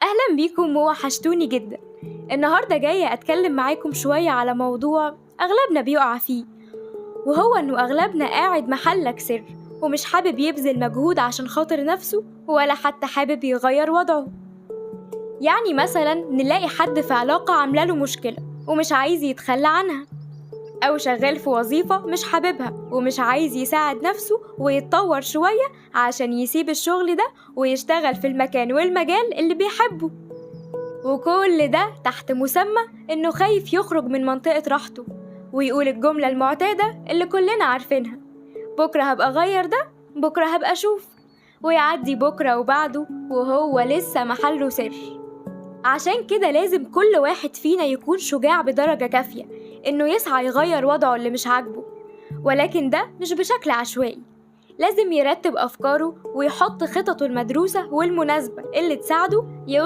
أهلا بيكم ووحشتوني جدا. النهاردة جاية أتكلم معاكم شوية على موضوع أغلبنا بيقع فيه، وهو أنه أغلبنا قاعد محلك سر ومش حابب يبذل مجهود عشان خاطر نفسه، ولا حتى حابب يغير وضعه. يعني مثلا نلاقي حد في علاقة عاملة له مشكلة ومش عايز يتخلى عنها، أو شغال في وظيفة مش حاببها ومش عايز يساعد نفسه ويتطور شوية عشان يسيب الشغل ده ويشتغل في المكان والمجال اللي بيحبه. وكل ده تحت مسمى إنه خايف يخرج من منطقة راحته ويقول الجملة المعتادة اللي كلنا عارفينها: بكرة هبقى أغير ده، بكرة هبقى أشوف، ويعدي بكرة وبعده وهو لسه محله سر. عشان كده لازم كل واحد فينا يكون شجاع بدرجة كافية إنه يسعى يغير وضعه اللي مش عاجبه، ولكن ده مش بشكل عشوائي. لازم يرتب أفكاره ويحط خططه المدروسة والمناسبة اللي تساعده يوصل